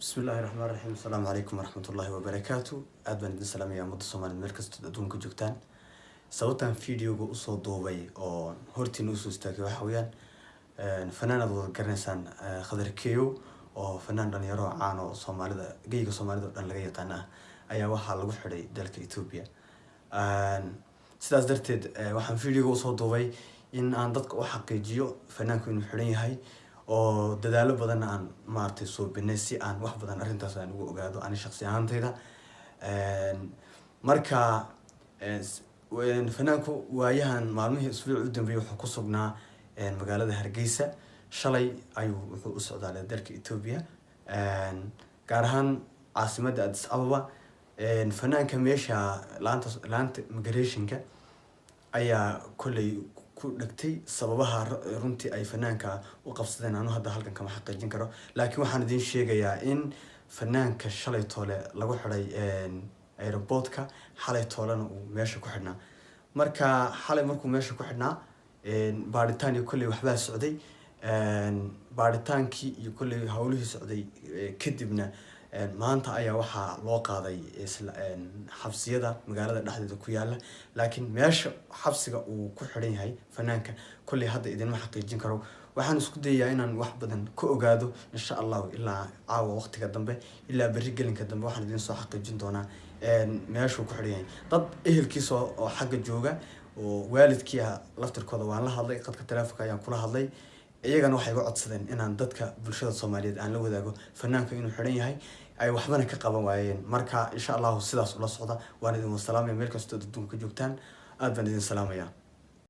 Bismillahi raxmaan raxiim. Asalaamu calaykum waraxmatullaahi wabarakaatu. Aad baan idin salaamaya ummadda Soomaaliyeed meel kastood adduunka joogtaan. Sababtaan videoga usoo duubay oo hortiina usoo istaagay waxa weeyaan fanaan aad wada garanaysaan, Khadar Keyow, oo fanaan dhalinyaro oo caan oo Soomaalida, geyga Soomaalida oo dhan laga yaqaan ah, ayaa waxaa lagu xidhay dalka Ethiopia. Sidaas darteed waxaan videoga usoo duubay in aan dadka u xaqiijiyo fanaanku inuu xidhan yahay, oo dadaalo badanna aan maaragtay suubinay si aan wax badan arrintaas aan ugu ogaado ani shaqsi ahaantayda. Marka fanaanku waayahan maalmihii isbuuci u dambeeyay wuxuu ku sugnaa magaalada Hargeysa. Shalay ayuu wuxuu u socdaalay dalka Ethiopia, gaar ahaan caasimadda Addis Ababa. Fanaanka meesha laanta migrationka ayaa kolley ku dhegtay. Sababaha runtii ay fanaanka u qabsadeen anu hadda halkan kama xaqiijin karo, laakiin waxaan idiin sheegayaa in fanaanka shalay toole lagu xidhay airportka, xalay toolena uu meesha ku xidhnaa. Marka xalay markuu meesha ku xidhnaa, baaritaan iyo kolley waxbaa socday. Baaritaankii iyo kolley howlihii socday kadibna maanta ayaa waxaa loo qaaday isla xabsiyada magaalada dhexdeeda ku yaala. Laakiin meesha xabsiga uu ku xidhan yahay fanaanka kolley hadda idinma xaqiijin karo. Waxaan isku dayayaa inaan wax badan ka ogaado insha Allahu ilaa caawa waqtiga dambe, ilaa berri gelinka dambe waxaan idin soo xaqiijin doonaa meeshuu ku xidhan yahay. Dad ehelkiisa oo xagga jooga oo waalidkii ah laftirkooda waan la hadlay, qadka telefonka ayaan kula hadlay. Iyagana waxay iga codsadeen inaan dadka bulshada Soomaaliyeed aan la wadaago fanaanka inuu xidhan yahay, ay waxbana ka qaban waayeen. Marka insha Allahu sidaas ula socda. Waan idin wasalaamaya meel kastoo adduunka ka joogtaan. Aad baan idin salaamaya.